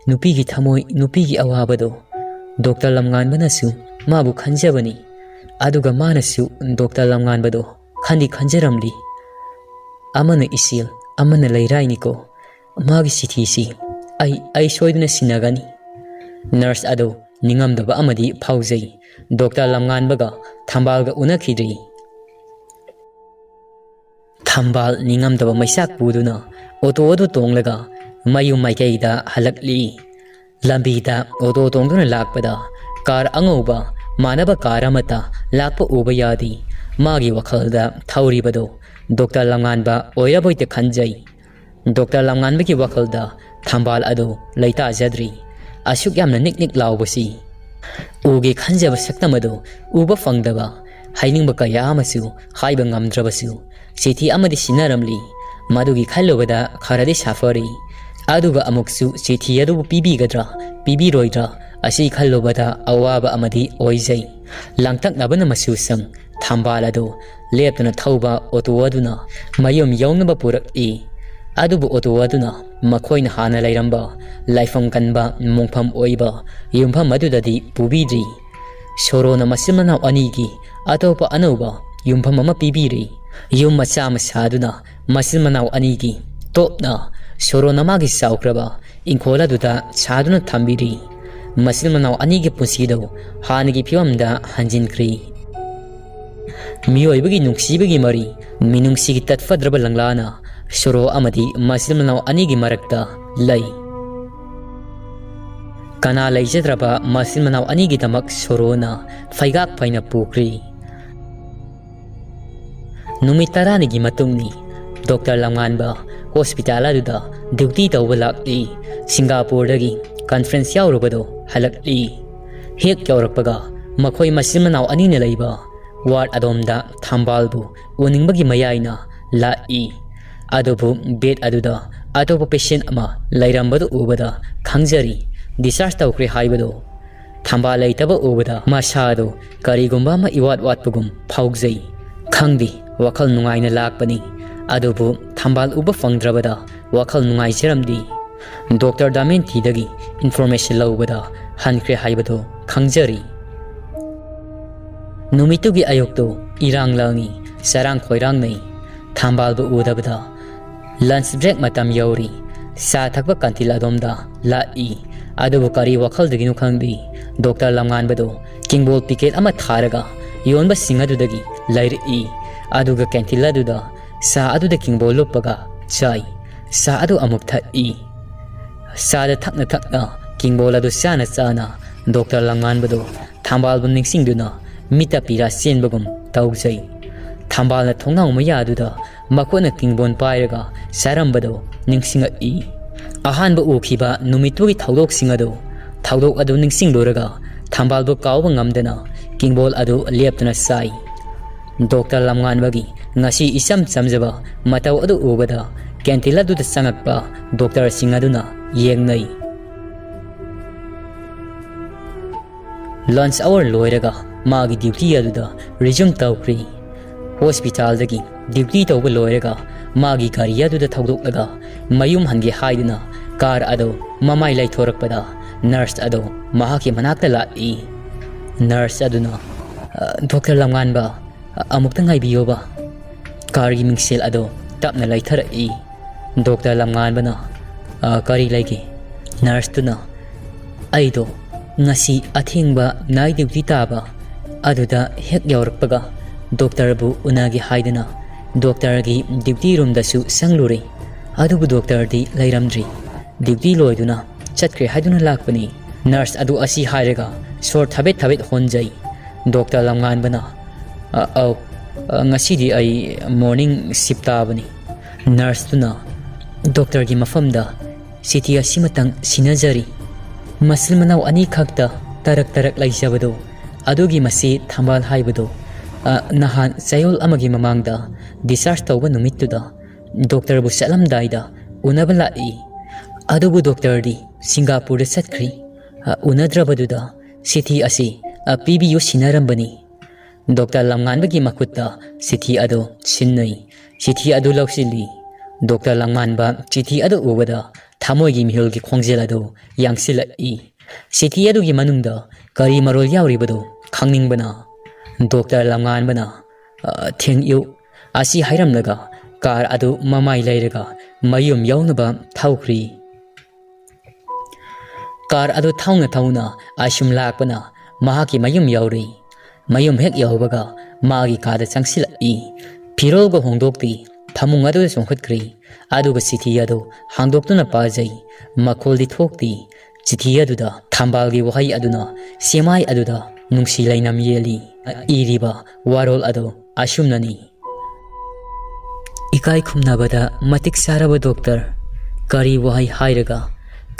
ꯅꯨꯄꯤꯒꯤ ꯊꯃꯣꯏ, ꯅꯨꯄꯤꯒꯤ ꯑꯋꯥꯕꯗꯣ ꯗꯣꯛꯇꯔ ꯂꯝꯉꯥꯟꯕꯅꯁꯨ ꯃꯥꯕꯨ ꯈꯟꯖꯕꯅꯤ꯫ ꯑꯗꯨꯒ ꯃꯥꯅꯁꯨ ꯗꯣꯛꯇꯔ ꯂꯝꯉꯥꯟꯕꯗꯣ ꯈꯟꯗꯤ ꯈꯟꯖꯔꯝꯂꯤ꯫ ꯑꯃꯅ ꯏꯆꯦꯜ, ꯑꯃꯅ ꯂꯩꯔꯥꯏꯅꯤꯀꯣ꯫ ꯃꯥꯒꯤ ꯆꯤꯊꯤꯁꯤ ꯑꯩ, ꯑꯩ ꯁꯣꯏꯗꯅ ꯁꯤꯟꯅꯒꯅꯤ꯫" ꯅꯔꯁ ꯑꯗꯨ ꯅꯤꯡꯉꯝꯗꯕ ꯑꯃꯗꯤ ꯐꯥꯎꯖꯩ꯫ ꯗꯣꯛꯇꯔ ꯂꯝꯉꯥꯟꯕꯒ ꯊꯝꯕꯥꯜꯒ ꯎꯅꯈꯤꯗ꯭ꯔꯤ꯫ ꯊꯝꯕꯥꯜ ꯅꯤꯡꯉꯝꯗꯕ ꯃꯩꯆꯥꯛ ꯄꯨꯗꯨꯅ ꯑꯣꯇꯣ ꯑꯗꯨ ꯇꯣꯡꯂꯒ ꯃꯌꯨꯝ ꯃꯥꯏꯀꯩꯗ ꯍꯜꯂꯛꯂꯤ꯫ ꯂꯝꯕꯤꯗ ꯑꯣꯇꯣ ꯇꯣꯡꯗꯨꯅ ꯂꯥꯛꯄꯗ ꯀꯥꯔ ꯑꯉꯧꯕ ꯃꯥꯟꯅꯕ ꯀꯥꯔ ꯑꯃꯠꯇ ꯂꯥꯛꯄ ꯎꯕ ꯌꯥꯗꯦ꯫ ꯃꯥꯒꯤ ꯋꯥꯈꯜꯗ ꯊꯧꯔꯤꯕꯗꯨ ꯗꯣꯛꯇꯔ ꯂꯝꯉꯥꯟꯕ ꯑꯣꯏꯔꯕꯣꯏꯗ ꯈꯟꯖꯩ꯫ ꯗꯣꯛꯇꯔ ꯂꯝꯉꯥꯟꯕꯒꯤ ꯋꯥꯈꯜꯗ ꯊꯝꯕꯥꯜ ꯑꯗꯨ ꯂꯩꯇꯥꯖꯗ꯭ꯔꯤ꯫ ꯑꯁꯨꯛ ꯌꯥꯝꯅ ꯅꯤꯛ ꯅꯤꯛ ꯂꯥꯎꯕꯁꯤ, ꯎꯒꯦ ꯈꯟꯖꯕ ꯁꯛꯇꯝ ꯑꯗꯨ ꯎꯕ ꯐꯪꯗꯕ, ꯍꯥꯏꯅꯤꯡꯕ ꯀꯌꯥ ꯑꯃꯁꯨ ꯍꯥꯏꯕ ꯉꯝꯗ꯭ꯔꯕꯁꯨ, ꯆꯤꯊꯤ ꯑꯃꯗꯤ ꯁꯤꯟꯅꯔꯝꯂꯤ꯫ ꯃꯗꯨꯒꯤ ꯈꯜꯂꯨꯕꯗ ꯈꯔꯗꯤ ꯁꯥꯐꯔꯤ꯫ ꯑꯗꯨꯒ ꯑꯃꯨꯛꯁꯨ ꯆꯤꯊꯤ ꯑꯗꯨꯕꯨ ꯄꯤꯕꯤꯒꯗ꯭ꯔꯥ, ꯄꯤꯕꯤꯔꯣꯏꯗ꯭ꯔꯥ, ꯑꯁꯤ ꯈꯜꯂꯨꯕꯗ ꯑꯋꯥꯕ ꯑꯃꯗꯤ ꯑꯣꯏꯖꯩ꯫ ꯂꯥꯡꯇꯛꯅꯕꯅ ꯃꯆꯨ ꯁꯪ ꯊꯝꯕꯥꯜ ꯑꯗꯨ ꯂꯦꯞꯇꯅ ꯊꯧꯕ ꯑꯣꯇꯣ ꯑꯗꯨꯅ ꯃꯌꯨꯝ ꯌꯧꯅꯕ ꯄꯨꯔꯛꯏ꯫ ꯑꯗꯨꯕꯨ ꯑꯣꯇꯣ ꯑꯗꯨꯅ ꯃꯈꯣꯏꯅ ꯍꯥꯟꯅ ꯂꯩꯔꯝꯕ ꯂꯥꯏꯐꯝ ꯀꯟꯕ ꯃꯣꯡꯐꯝ ꯑꯣꯏꯕ ꯌꯨꯝꯐꯝ ꯑꯗꯨꯗꯗꯤ ꯄꯨꯕꯤꯗ꯭ꯔꯤ꯫ ꯁꯣꯔꯣꯅ ꯃꯆꯤꯟ ꯃꯅꯥꯎ ꯑꯅꯤꯒꯤ ꯑꯇꯣꯞꯄ ꯑꯅꯧꯕ ꯌꯨꯝꯐꯝ ꯑꯃ ꯄꯤꯕꯤꯔꯤ꯫ ꯌꯨꯝ ꯃꯆꯥ ꯑꯃ ꯁꯥꯗꯨꯅ ꯃꯆꯤꯟ ꯃꯅꯥꯎ ꯑꯅꯤꯒꯤ ꯇꯣꯞꯅ ꯁꯣꯔꯣꯅ ꯃꯥꯒꯤ ꯆꯥꯎꯈ꯭ꯔꯕ ꯏꯪꯈꯣꯜ ꯑꯗꯨꯗ ꯁꯥꯗꯨꯅ ꯊꯝꯕꯤꯔꯤ꯫ ꯃꯆꯤꯟ ꯃꯅꯥꯎ ꯑꯅꯤꯒꯤ ꯄꯨꯟꯁꯤꯗꯨ ꯍꯥꯟꯅꯒꯤ ꯐꯤꯕꯝꯗ ꯍꯟꯖꯤꯟꯈ꯭ꯔꯤ꯫ ꯃꯤꯑꯣꯏꯕꯒꯤ ꯅꯨꯡꯁꯤꯕꯒꯤ ꯃꯔꯤ, ꯃꯤꯅꯨꯡꯁꯤꯒꯤ ꯇꯠꯐꯗ꯭ꯔꯕ ꯂꯪꯂꯥꯅ ꯁꯣꯔꯣ ꯑꯃꯗꯤ ꯃꯆꯤꯟ ꯃꯅꯥꯎ ꯑꯅꯤꯒꯤ ꯃꯔꯛꯇ ꯂꯩ꯫ ꯀꯅꯥ ꯂꯩꯖꯗ꯭ꯔꯕ ꯃꯆꯤꯟ ꯃꯅꯥꯎ ꯑꯅꯤꯒꯤꯗꯃꯛ ꯁꯣꯔꯣꯅ ꯐꯩꯒꯥꯛ ꯐꯩꯅ ꯄꯨꯈ꯭ꯔꯤ꯫ ꯅꯨꯃꯤꯠ ꯇꯔꯥꯅꯤꯒꯤ ꯃꯇꯨꯡꯅꯤ꯫ ꯗꯣꯛꯇꯔ ꯂꯝꯉꯥꯟꯕ ꯍꯣꯁꯄꯤꯇꯥꯜ ꯑꯗꯨꯗ ꯗ꯭ꯌꯨꯇꯤ ꯇꯧꯕ ꯂꯥꯛꯂꯤ꯫ ꯁꯤꯡꯒꯥꯄꯨꯔꯗꯒꯤ ꯀꯟꯐ꯭ꯔꯦꯟꯁ ꯌꯥꯎꯔꯨꯕꯗꯣ ꯍꯜꯂꯛꯂꯤ꯫ ꯍꯦꯛ ꯌꯧꯔꯛꯄꯒ ꯃꯈꯣꯏ ꯃꯆꯤꯟ ꯃꯅꯥꯎ ꯑꯅꯤꯅ ꯂꯩꯕ ꯋꯥꯔꯗ ꯑꯗꯣꯝꯗ ꯊꯝꯕꯥꯜꯕꯨ ꯎꯅꯤꯡꯕꯒꯤ ꯃꯌꯥꯏꯅ ꯂꯥꯛꯏ꯫ ꯑꯗꯨꯕꯨ ꯕꯦꯗ ꯑꯗꯨꯗ ꯑꯇꯣꯞꯄ ꯄꯦꯁꯦꯟ ꯑꯃ ꯂꯩꯔꯝꯕꯗꯨ ꯎꯕꯗ ꯈꯪꯖꯔꯤ, ꯗꯤꯁꯆꯥꯔꯖ ꯇꯧꯈ꯭ꯔꯦ ꯍꯥꯏꯕꯗꯨ꯫ ꯊꯝꯕꯥꯜ ꯂꯩꯇꯕ ꯎꯕꯗ ꯃꯁꯥꯗꯨ ꯀꯔꯤꯒꯨꯝꯕ ꯑꯃ ꯏꯋꯥꯠ ꯋꯥꯠꯄꯒꯨꯝ ꯐꯥꯎꯖꯩ꯫ ꯈꯪꯗꯦ, ꯋꯥꯈꯜ ꯅꯨꯡꯉꯥꯏꯅ ꯂꯥꯛꯄꯅꯤ, ꯑꯗꯨꯕꯨ ꯊꯝꯕꯥꯜ ꯎꯕ ꯐꯪꯗ꯭ꯔꯕꯗ ꯋꯥꯈꯜ ꯅꯨꯡꯉꯥꯏꯖꯔꯝꯗꯦ꯫ ꯗꯣꯛꯇꯔ ꯗꯥꯃꯦꯟꯇꯤꯗꯒꯤ information ꯂꯧꯕꯗ ꯍꯟꯈ꯭ꯔꯦ ꯍꯥꯏꯕꯗꯨ ꯈꯪꯖꯔꯤ꯫ ꯅꯨꯃꯤꯠꯇꯨꯒꯤ ꯑꯌꯨꯛꯇꯨ ꯏꯔꯥꯡ ꯂꯥꯡꯏ, ꯆꯔꯥꯡ ꯈꯣꯏꯔꯥꯡꯅꯩ꯫ ꯊꯝꯕꯥꯜꯕꯨ ꯎꯗꯕꯗ lunch break ꯃꯇꯝ ꯌꯧꯔꯤ꯫ ꯆꯥ ꯊꯛꯄ canteen ꯑꯗꯣꯝꯗ ꯂꯥꯛꯏ꯫ ꯑꯗꯨꯕꯨ ꯀꯔꯤ ꯋꯥꯈꯜꯗꯒꯤꯅꯣ ꯈꯪꯗꯦ, ꯗꯣꯛꯇꯔ ꯂꯝꯉꯥꯟꯕꯗꯨ ꯀꯤꯡꯕꯣꯜ packet ꯑꯃ ꯊꯥꯔꯒ ꯌꯣꯟꯕꯁꯤꯡ ꯑꯗꯨꯗꯒꯤ ꯂꯩꯔꯛꯏ꯫ ꯑꯗꯨꯒ canteen ꯑꯗꯨꯗ ꯆꯥ ꯑꯗꯨꯗ ꯀꯤꯡꯕꯣꯜ ꯂꯨꯞꯄꯒ ꯆꯥꯏ꯫ ꯆꯥ ꯑꯗꯨ ꯑꯃꯨꯛ ꯊꯛꯏ꯫ ꯆꯥꯗ ꯊꯛꯅ ꯊꯛꯅ ꯀꯤꯡꯕꯣꯜ ꯑꯗꯨ ꯆꯥꯅ ꯆꯥꯅ ꯗꯣꯛꯇꯔ ꯂꯝꯉꯥꯟꯕꯗꯨ ꯊꯝꯕꯥꯜꯕꯨ ꯅꯤꯡꯁꯤꯡꯗꯨꯅ ꯃꯤꯠꯇ ꯄꯤꯔꯥ ꯆꯦꯟꯕꯒꯨꯝ ꯇꯧꯖꯩ꯫ ꯊꯝꯕꯥꯜꯅ ꯊꯣꯡꯅꯥꯎ ꯃꯌꯥꯗꯨꯗ ꯃꯈꯨꯠꯅ ꯀꯤꯡꯕꯣꯟ ꯄꯥꯏꯔꯒ ꯆꯥꯔꯝꯕꯗꯨ ꯅꯤꯡꯁꯤꯡꯉꯛꯏ꯫ ꯑꯍꯥꯟꯕ ꯎꯈꯤꯕ ꯅꯨꯃꯤꯠꯇꯨꯒꯤ ꯊꯧꯗꯣꯛꯁꯤꯡ ꯑꯗꯨ, ꯊꯧꯗꯣꯛ ꯑꯗꯨ ꯅꯤꯡꯁꯤꯡꯂꯨꯔꯒ ꯊꯝꯕꯥꯜꯕꯨ ꯀꯥꯎꯕ ꯉꯝꯗꯅ ꯀꯤꯡꯕꯣꯜ ꯑꯗꯨ ꯂꯦꯞꯇꯅ ꯆꯥꯏ꯫ ꯗꯣꯛꯇꯔ ꯂꯝꯉꯥꯟꯕꯒꯤ ꯉꯁꯤ ꯏꯆꯝ ꯆꯝꯖꯕ ꯃꯇꯧ ꯑꯗꯨ ꯎꯕꯗ canteen ꯑꯗꯨꯗ ꯆꯪꯉꯛꯄ ꯗꯣꯛꯇꯔꯁꯤꯡ ꯑꯗꯨꯅ ꯌꯦꯡꯅꯩ꯫ Lunch hour ꯂꯣꯏꯔꯒ ꯃꯥꯒꯤ duty ꯑꯗꯨꯗ resume ꯇꯧꯈ꯭ꯔꯤ꯫ Hospitalꯗꯒꯤ duty ꯇꯧꯕ ꯂꯣꯏꯔꯒ ꯃꯥꯒꯤ ꯒꯥꯔꯤ ꯑꯗꯨꯗ ꯊꯧꯗꯣꯛꯂꯒ ꯃꯌꯨꯝ ꯍꯟꯒꯦ ꯍꯥꯏꯗꯨꯅ car ꯑꯗꯨ ꯃꯃꯥꯏ ꯂꯩꯊꯣꯔꯛꯄꯗ nurse ꯑꯗꯨ ꯃꯍꯥꯛꯀꯤ ꯃꯅꯥꯛꯇ ꯂꯥꯛꯏ꯫ Nurse ꯑꯗꯨꯅ, "ꯑ, ꯗꯣꯛꯇꯔ ꯂꯝꯉꯥꯟꯕ, ꯑ, ꯑꯃꯨꯛꯇ ꯉꯥꯏꯕꯤꯌꯣꯕ꯫" Carꯒꯤ ꯃꯤꯡꯁꯦꯜ ꯑꯗꯨ ꯇꯞꯅ ꯂꯩꯊꯔꯛꯏ꯫ ꯗꯣꯛꯇꯔ ꯂꯝꯉꯥꯟꯕꯅ, "ꯑ, ꯀꯔꯤ ꯂꯩꯒꯦ?" Nurseꯇꯨꯅ, "ꯑꯩꯗꯣ ꯉꯁꯤ ꯑꯊꯦꯡꯕ night duty ꯇꯥꯕ, ꯑꯗꯨꯗ ꯍꯦꯛ ꯌꯧꯔꯛꯄꯒ ꯗꯣꯛꯇꯔꯕꯨ ꯎꯅꯒꯦ ꯍꯥꯏꯗꯨꯅ ꯗꯣꯛꯇꯔꯒꯤ duty roomꯗꯁꯨ ꯆꯪꯂꯨꯔꯦ꯫ ꯑꯗꯨꯕꯨ ꯗꯣꯛꯇꯔꯗꯤ ꯂꯩꯔꯝꯗ꯭ꯔꯤ꯫ Duty ꯂꯣꯏꯗꯨꯅ ꯆꯠꯈ꯭ꯔꯦ ꯍꯥꯏꯗꯨꯅ ꯂꯥꯛꯄꯅꯤ꯫" Nurse ꯑꯗꯨ ꯑꯁꯤ ꯍꯥꯏꯔꯒ ꯁꯣꯔ ꯊꯕꯦꯠ ꯊꯕꯦꯠ ꯍꯣꯟꯖꯩ꯫ ꯗꯣꯛꯇꯔ ꯂꯝꯉꯥꯟꯕꯅ, "ꯑ, ꯑꯧ, ꯑ, ꯉꯁꯤꯗꯤ ꯑꯩ morning shift ꯇꯥꯕꯅꯤ꯫" Nurseꯇꯨꯅ, "ꯗꯣꯛꯇꯔꯒꯤ ꯃꯐꯝꯗ ꯆꯤꯊꯤ ꯑꯁꯤꯃꯇꯪ ꯁꯤꯟꯅꯖꯔꯤ꯫ ꯃꯆꯤꯟ ꯃꯅꯥꯎ ꯑꯅꯤꯈꯛꯇ ꯇꯔꯛ ꯇꯔꯛ ꯂꯩꯖꯕꯗꯣ, ꯑꯗꯨꯒꯤ ꯃꯆꯦ ꯊꯝꯕꯥꯜ ꯍꯥꯏꯕꯗꯣ, ꯑ, ꯅꯍꯥꯟ ꯆꯌꯣꯜ ꯑꯃꯒꯤ ꯃꯃꯥꯡꯗ discharge ꯇꯧꯕ ꯅꯨꯃꯤꯠꯇꯨꯗ ꯗꯣꯛꯇꯔꯕꯨ ꯆꯠꯂꯝꯗꯥꯏꯗ ꯎꯅꯕ ꯂꯥꯛꯏ꯫ ꯑꯗꯨꯕꯨ ꯗꯣꯛꯇꯔꯗꯤ ꯁꯤꯡꯒꯥꯄꯨꯔꯗ ꯆꯠꯈ꯭ꯔꯤ꯫ ꯑ, ꯎꯅꯗ꯭ꯔꯕꯗꯨꯗ ꯆꯤꯊꯤ ꯑꯁꯤ, ꯑ, ꯄꯤꯕꯤꯌꯨ ꯁꯤꯟꯅꯔꯝꯕꯅꯤ꯫ ꯗꯣꯛꯇꯔ ꯂꯝꯉꯥꯟꯕꯒꯤ ꯃꯈꯨꯠꯇ ꯆꯤꯊꯤ ꯑꯗꯨ ꯁꯤꯟꯅꯩ꯫ ꯆꯤꯊꯤ ꯑꯗꯨ ꯂꯧꯁꯤꯜꯂꯤ꯫ ꯗꯣꯛꯇꯔ ꯂꯝꯉꯥꯟꯕ ꯆꯤꯊꯤ ꯑꯗꯨ ꯎꯕꯗ ꯊꯃꯣꯏꯒꯤ ꯃꯤꯍꯨꯜꯒꯤ ꯈꯣꯡꯖꯦꯜ ꯑꯗꯨ ꯌꯥꯡꯁꯤꯜꯂꯛꯏ꯫ ꯆꯤꯊꯤ ꯑꯗꯨꯒꯤ ꯃꯅꯨꯡꯗ ꯀꯔꯤ ꯃꯔꯣꯜ ꯌꯥꯎꯔꯤꯕꯗꯨ ꯈꯪꯅꯤꯡꯕꯅ꯫ ꯗꯣꯛꯇꯔ ꯂꯝꯉꯥꯟꯕꯅ, "ꯑ, ꯊꯦꯡꯌꯨ" ꯑꯁꯤ ꯍꯥꯏꯔꯝꯂꯒ ꯀꯥꯔ ꯑꯗꯨ ꯃꯃꯥꯏ ꯂꯩꯔꯒ ꯃꯌꯨꯝ ꯌꯧꯅꯕ ꯊꯧꯈ꯭ꯔꯤ꯫ ꯀꯥꯔ ꯑꯗꯨ ꯊꯧꯅ ꯊꯧꯅ ꯑꯁꯨꯝ ꯂꯥꯛꯄꯅ ꯃꯍꯥꯛꯀꯤ ꯃꯌꯨꯝ ꯌꯧꯔꯤ꯫ ꯃꯌꯨꯝ ꯍꯦꯛ ꯌꯧꯕꯒ ꯃꯥꯒꯤ ꯀꯥꯗ ꯆꯪꯁꯤꯜꯂꯛꯏ꯫ ꯐꯤꯔꯣꯜꯒ ꯍꯣꯡꯗꯣꯛꯇꯦ꯫ ꯐꯃꯨꯡ ꯑꯗꯨꯗ ꯆꯣꯡꯈꯠꯈ꯭ꯔꯤ꯫ ꯑꯗꯨꯒ ꯆꯤꯊꯤ ꯑꯗꯨ ꯍꯥꯡꯗꯣꯛꯇꯨꯅ ꯄꯥꯖꯩ꯫ ꯃꯈꯣꯜꯗꯤ ꯊꯣꯛꯇꯦ꯫ ꯆꯤꯊꯤ ꯑꯗꯨꯗ ꯊꯝꯕꯥꯜꯒꯤ ꯋꯥꯍꯩ ꯑꯗꯨꯅ ꯆꯦꯃꯥꯏ ꯑꯗꯨꯗ ꯅꯨꯡꯁꯤ ꯂꯩꯅꯝ ꯌꯦꯜꯂꯤ꯫ ꯏꯔꯤꯕ ꯋꯥꯔꯣꯜ ꯑꯗꯨ ꯑꯁꯨꯝꯅꯅꯤ꯫ ꯏꯀꯥꯏ ꯈꯨꯝꯅꯕꯗ ꯃꯇꯤꯛ ꯆꯥꯔꯕ ꯗꯣꯛꯇꯔ, ꯀꯔꯤ ꯋꯥꯍꯩ ꯍꯥꯏꯔꯒ,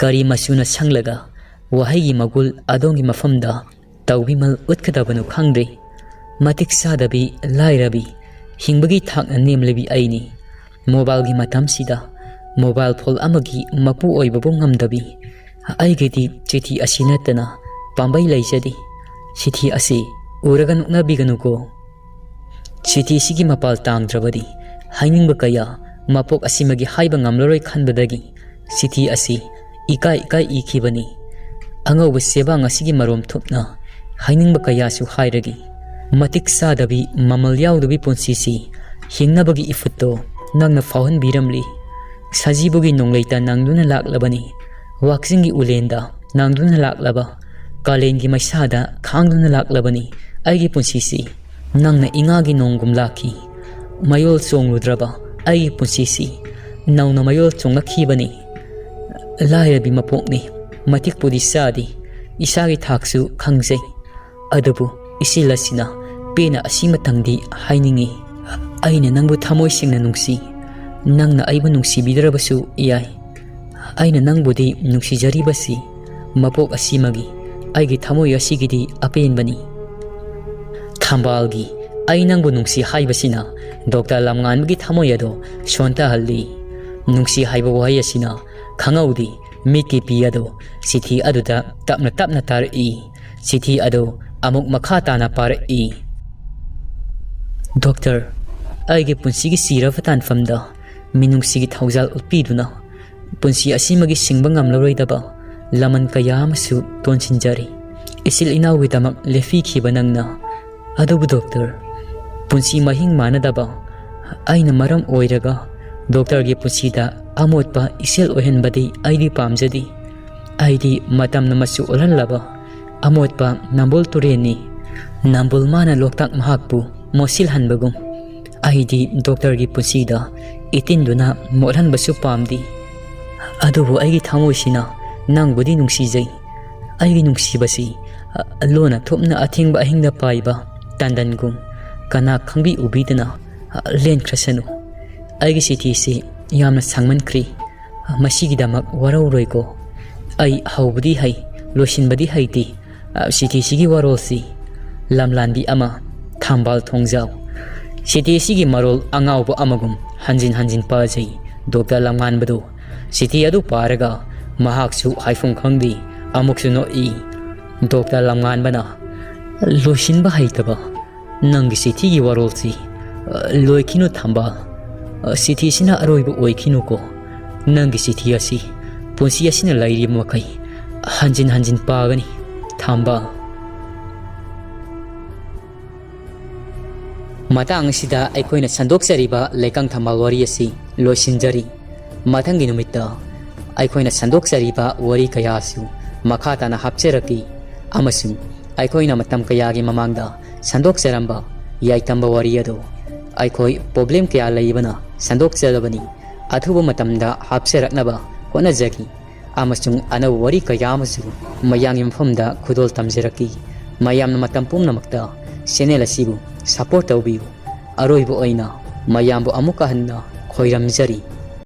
ꯀꯔꯤ ꯃꯆꯨꯅ ꯁꯪꯂꯒ, ꯋꯥꯍꯩꯒꯤ ꯃꯒꯨꯜ ꯑꯗꯣꯝꯒꯤ ꯃꯐꯝꯗ ꯇꯧꯕꯤꯃꯜ ꯎꯠꯀꯗꯕꯅꯣ ꯈꯪꯗ꯭ꯔꯦ꯫ ꯃꯇꯤꯛ ꯆꯥꯗꯕꯤ, ꯂꯥꯏꯔꯕꯤ, ꯍꯤꯡꯕꯒꯤ ꯊꯥꯛꯅ ꯅꯦꯝꯂꯕꯤ ꯑꯩꯅꯤ꯫ ꯃꯣꯕꯥꯏꯜꯒꯤ ꯃꯇꯝꯁꯤꯗ ꯃꯣꯕꯥꯏꯜ ꯐꯣꯜ ꯑꯃꯒꯤ ꯃꯄꯨ ꯑꯣꯏꯕꯕꯨ ꯉꯝꯗꯕꯤ ꯑꯩꯒꯤꯗꯤ ꯆꯤꯊꯤ ꯑꯁꯤ ꯅꯠꯇꯅ ꯄꯥꯝꯕꯩ ꯂꯩꯖꯗꯦ꯫ ꯆꯤꯊꯤ ꯑꯁꯤ ꯎꯔꯒ ꯅꯣꯛꯅꯕꯤꯒꯅꯨꯀꯣ꯫ ꯆꯤꯊꯤꯁꯤꯒꯤ ꯃꯄꯥꯜ ꯇꯥꯡꯗ꯭ꯔꯕꯗꯤ ꯍꯥꯏꯅꯤꯡꯕ ꯀꯌꯥ ꯃꯄꯣꯛ ꯑꯁꯤꯃꯒꯤ ꯍꯥꯏꯕ ꯉꯝꯂꯔꯣꯏ ꯈꯟꯕꯗꯒꯤ ꯆꯤꯊꯤ ꯑꯁꯤ ꯏꯀꯥꯏ ꯏꯀꯥꯏ ꯏꯈꯤꯕꯅꯤ꯫ ꯑꯉꯧꯕ ꯆꯦꯕꯥꯡ ꯑꯁꯤꯒꯤ ꯃꯔꯣꯝ ꯊꯨꯞꯅ ꯍꯥꯏꯅꯤꯡꯕ ꯀꯌꯥꯁꯨ ꯍꯥꯏꯔꯒꯦ꯫ ꯃꯇꯤꯛ ꯆꯥꯗꯕꯤ, ꯃꯃꯜ ꯌꯥꯎꯗꯕꯤ ꯄꯨꯟꯁꯤꯁꯤ ꯍꯤꯡꯅꯕꯒꯤ ꯏꯐꯨꯠꯇꯣ ꯅꯪꯅ ꯐꯥꯎꯍꯟꯕꯤꯔꯝꯂꯤ꯫ ꯁꯖꯤꯕꯨꯒꯤ ꯅꯣꯡꯂꯩꯇ ꯅꯪꯗꯨꯅ ꯂꯥꯛꯂꯕꯅꯤ꯫ ꯋꯥꯛꯆꯤꯡꯒꯤ ꯎꯂꯦꯟꯗ ꯅꯪꯗꯨꯅ ꯂꯥꯛꯂꯕ, ꯀꯥꯂꯦꯟꯒꯤ ꯃꯩꯁꯥꯗ ꯈꯥꯡꯗꯨꯅ ꯂꯥꯛꯂꯕꯅꯤ ꯑꯩꯒꯤ ꯄꯨꯟꯁꯤꯁꯤ꯫ ꯅꯪꯅ ꯏꯉꯥꯒꯤ ꯅꯣꯡꯒꯨꯝ ꯂꯥꯛꯈꯤ꯫ ꯃꯌꯣꯜ ꯆꯣꯡꯂꯨꯗ꯭ꯔꯕ ꯑꯩꯒꯤ ꯄꯨꯟꯁꯤꯁꯤ ꯅꯧꯅ ꯃꯌꯣꯜ ꯆꯣꯡꯂꯛꯈꯤꯕꯅꯤ꯫ ꯂꯥꯏꯔꯕꯤ ꯃꯄꯣꯛꯅꯤ, ꯃꯇꯤꯛꯄꯨꯗꯤ ꯆꯥꯗꯦ, ꯏꯁꯥꯒꯤ ꯊꯥꯛꯁꯨ ꯈꯪꯖꯩ꯫ ꯑꯗꯨꯕꯨ ꯏꯆꯦꯜ ꯑꯁꯤꯅ ꯄꯦꯟꯅ ꯑꯁꯤꯃꯇꯪꯗꯤ ꯍꯥꯏꯅꯤꯡꯏ꯫ ꯑꯩꯅ ꯅꯪꯕꯨ ꯊꯃꯣꯏ ꯁꯦꯡꯅ ꯅꯨꯡꯁꯤ, ꯅꯪꯅ ꯑꯩꯕꯨ ꯅꯨꯡꯁꯤꯕꯤꯗ꯭ꯔꯕꯁꯨ ꯌꯥꯏ꯫ ꯑꯩꯅ ꯅꯪꯕꯨꯗꯤ ꯅꯨꯡꯁꯤꯖꯔꯤꯕꯁꯤ ꯃꯄꯣꯛ ꯑꯁꯤꯃꯒꯤ ꯑꯩꯒꯤ ꯊꯃꯣꯏ ꯑꯁꯤꯒꯤꯗꯤ ꯑꯄꯦꯟꯕꯅꯤ꯫ ꯊꯝꯕꯥꯜꯒꯤ "ꯑꯩ ꯅꯪꯕꯨ ꯅꯨꯡꯁꯤ" ꯍꯥꯏꯕꯁꯤꯅ ꯗꯣꯛꯇꯔ ꯂꯝꯉꯥꯟꯕꯒꯤ ꯊꯃꯣꯏ ꯑꯗꯨ ꯁꯣꯟꯊꯍꯜꯂꯤ꯫ ꯅꯨꯡꯁꯤ ꯍꯥꯏꯕ ꯋꯥꯍꯩ ꯑꯁꯤꯅ ꯈꯪꯍꯧꯗꯦ ꯃꯤꯠꯀꯤ ꯄꯤ ꯑꯗꯨ ꯆꯤꯊꯤ ꯑꯗꯨꯗ ꯇꯞꯅ ꯇꯞꯅ ꯇꯥꯔꯛꯏ꯫ ꯆꯤꯊꯤ ꯑꯗꯨ ꯑꯃꯨꯛ ꯃꯈꯥ ꯇꯥꯅ ꯄꯥꯔꯛꯏ꯫ "ꯗꯣꯛꯇꯔ, ꯑꯩꯒꯤ ꯄꯨꯟꯁꯤꯒꯤ ꯁꯤꯔꯕ ꯇꯥꯟꯐꯝꯗ ꯃꯤꯅꯨꯡꯁꯤꯒꯤ ꯊꯧꯖꯥꯜ ꯎꯠꯄꯤꯗꯨꯅ ꯄꯨꯟꯁꯤ ꯑꯁꯤꯃꯒꯤ ꯁꯤꯡꯕ ꯉꯝꯂꯔꯣꯏꯗꯕ ꯂꯃꯟ ꯀꯌꯥ ꯑꯃꯁꯨ ꯇꯣꯟꯁꯤꯟꯖꯔꯤ꯫ ꯏꯆꯤꯜ ꯏꯅꯥꯎꯒꯤꯗꯃꯛ ꯂꯦꯞꯄꯤꯈꯤꯕ ꯅꯪꯅ꯫ ꯑꯗꯨꯕꯨ ꯗꯣꯛꯇꯔ, ꯄꯨꯟꯁꯤ ꯃꯍꯤꯡ ꯃꯥꯟꯅꯗꯕ ꯑꯩꯅ ꯃꯔꯝ ꯑꯣꯏꯔꯒ ꯗꯣꯛꯇꯔꯒꯤ ꯄꯨꯟꯁꯤꯗ ꯑꯃꯣꯠꯄ ꯏꯆꯦꯜ ꯑꯣꯏꯍꯟꯕꯗꯤ ꯑꯩꯗꯤ ꯄꯥꯝꯖꯗꯦ꯫ ꯑꯩꯗꯤ ꯃꯇꯝꯅ ꯃꯆꯨ ꯑꯣꯜꯍꯜꯂꯕ ꯑꯃꯣꯠꯄ ꯅꯝꯕꯨꯜ ꯇꯨꯔꯦꯟꯅꯤ꯫ ꯅꯝꯕꯨꯜ ꯃꯥꯅ ꯂꯣꯛꯇꯥꯛ ꯃꯍꯥꯛꯄꯨ ꯃꯣꯠꯁꯤꯜꯍꯟꯕꯒꯨꯝ, ꯑꯩꯗꯤ ꯗꯣꯛꯇꯔꯒꯤ ꯄꯨꯟꯁꯤꯗ ꯏꯇꯤꯟꯗꯨꯅ ꯃꯣꯠꯍꯟꯕꯁꯨ ꯄꯥꯝꯗꯦ꯫ ꯑꯗꯨꯕꯨ ꯑꯩꯒꯤ ꯊꯃꯣꯏꯁꯤꯅ ꯅꯪꯕꯨꯗꯤ ꯅꯨꯡꯁꯤꯖꯩ꯫ ꯑꯩꯒꯤ ꯅꯨꯡꯁꯤꯕꯁꯤ, ꯑ, ꯂꯣꯟꯅ ꯊꯨꯞꯅ ꯑꯊꯦꯡꯕ ꯑꯍꯤꯡꯗ ꯄꯥꯏꯕ ꯇꯟꯗꯟꯒꯨꯝ ꯀꯅꯥ ꯈꯪꯕꯤ ꯎꯕꯤꯗꯅ, ꯑ, ꯂꯦꯟꯈ꯭ꯔꯁꯅꯨ꯫ ꯑꯩꯒꯤ ꯆꯤꯊꯤꯁꯤ ꯌꯥꯝꯅ ꯁꯥꯡꯃꯟꯈ꯭ꯔꯤ꯫ ꯃꯁꯤꯒꯤꯗꯃꯛ ꯋꯥꯔꯧꯔꯣꯏꯀꯣ꯫ ꯑꯩ ꯍꯧꯕꯗꯤ ꯍꯩ, ꯂꯣꯏꯁꯤꯟꯕꯗꯤ ꯍꯩꯇꯦ꯫ ꯑ, ꯆꯤꯊꯤꯁꯤꯒꯤ ꯋꯥꯔꯣꯜꯁꯤ ꯂꯝꯂꯥꯟꯕꯤ ꯑꯃ, ꯊꯝꯕꯥꯜ ꯊꯣꯡꯖꯥꯎ꯫ ꯆꯤꯊꯤꯁꯤꯒꯤ ꯃꯔꯣꯜ ꯑꯉꯥꯎꯕ ꯑꯃꯒꯨꯝ ꯍꯟꯖꯤꯟ ꯍꯟꯖꯤꯟ ꯄꯥꯖꯩ ꯗꯣꯛꯇꯔ ꯂꯝꯉꯥꯟꯕꯗꯨ꯫ ꯆꯤꯊꯤ ꯑꯗꯨ ꯄꯥꯔꯒ ꯃꯍꯥꯛꯁꯨ ꯍꯥꯏꯐꯝ ꯈꯪꯗꯦ, ꯑꯃꯨꯛꯁꯨ ꯅꯣꯛꯏ꯫ ꯗꯣꯛꯇꯔ ꯂꯝꯉꯥꯟꯕꯅ, "ꯂꯣꯏꯁꯤꯟꯕ ꯍꯩꯇꯕ ꯅꯪꯒꯤ ꯆꯤꯊꯤꯒꯤ ꯋꯥꯔꯣꯜꯁꯤ, ꯑ, ꯂꯣꯏꯈꯤꯅꯨ ꯊꯝꯕꯥꯜ꯫ ꯑ, ꯆꯤꯊꯤꯁꯤꯅ ꯑꯔꯣꯏꯕ ꯑꯣꯏꯈꯤꯅꯨꯀꯣ꯫ ꯅꯪꯒꯤ ꯆꯤꯊꯤ ꯑꯁꯤ ꯄꯨꯟꯁꯤ ꯑꯁꯤꯅ ꯂꯩꯔꯤꯕ ꯃꯈꯩ ꯍꯟꯖꯤꯟ ꯍꯟꯖꯤꯟ ꯄꯥꯒꯅꯤ ꯊꯝꯕꯥꯜ"꯫ ꯃꯇꯥꯡ ꯑꯁꯤꯗ ꯑꯩꯈꯣꯏꯅ ꯁꯟꯗꯣꯛꯆꯔꯤꯕ ꯂꯩꯀꯪ ꯊꯝꯕꯥꯜ ꯋꯥꯔꯤ ꯑꯁꯤ ꯂꯣꯏꯁꯤꯟꯖꯔꯤ꯫ ꯃꯊꯪꯒꯤ ꯅꯨꯃꯤꯠꯇ ꯑꯩꯈꯣꯏꯅ ꯁꯟꯗꯣꯛꯆꯔꯤꯕ ꯋꯥꯔꯤ ꯀꯌꯥꯁꯨ ꯃꯈꯥ ꯇꯥꯅ ꯍꯥꯞꯆꯔꯛꯈꯤ, ꯑꯃꯁꯨꯡ ꯑꯩꯈꯣꯏꯅ ꯃꯇꯝ ꯀꯌꯥꯒꯤ ꯃꯃꯥꯡꯗ ꯁꯟꯗꯣꯛꯆꯔꯝꯕ ꯌꯥꯏꯇꯝꯕ ꯋꯥꯔꯤ ꯑꯗꯨ ꯑꯩꯈꯣꯏ problem ꯀꯌꯥ ꯂꯩꯕꯅ ꯁꯟꯗꯣꯛꯆꯗꯕꯅꯤ꯫ ꯑꯊꯨꯕ ꯃꯇꯝꯗ ꯍꯥꯞꯆꯔꯛꯅꯕ ꯍꯣꯠꯅꯖꯒꯦ꯫ ꯑꯃꯁꯨꯡ ꯑꯅꯧꯕ ꯋꯥꯔꯤ ꯀꯌꯥ ꯑꯃꯁꯨ ꯃꯌꯥꯝꯒꯤ ꯃꯐꯝꯗ ꯈꯨꯗꯣꯜ ꯇꯝꯖꯔꯛꯈꯤ꯫ ꯃꯌꯥꯝꯅ ꯃꯇꯝ ꯄꯨꯝꯅꯃꯛꯇ channel ꯑꯁꯤꯕꯨ support ꯇꯧꯕꯤꯌꯨ꯫ ꯑꯔꯣꯏꯕ ꯑꯣꯏꯅ ꯃꯌꯥꯝꯕꯨ ꯑꯃꯨꯛꯀ ꯍꯟꯅ ꯈꯣꯏꯔꯝꯖꯔꯤ꯫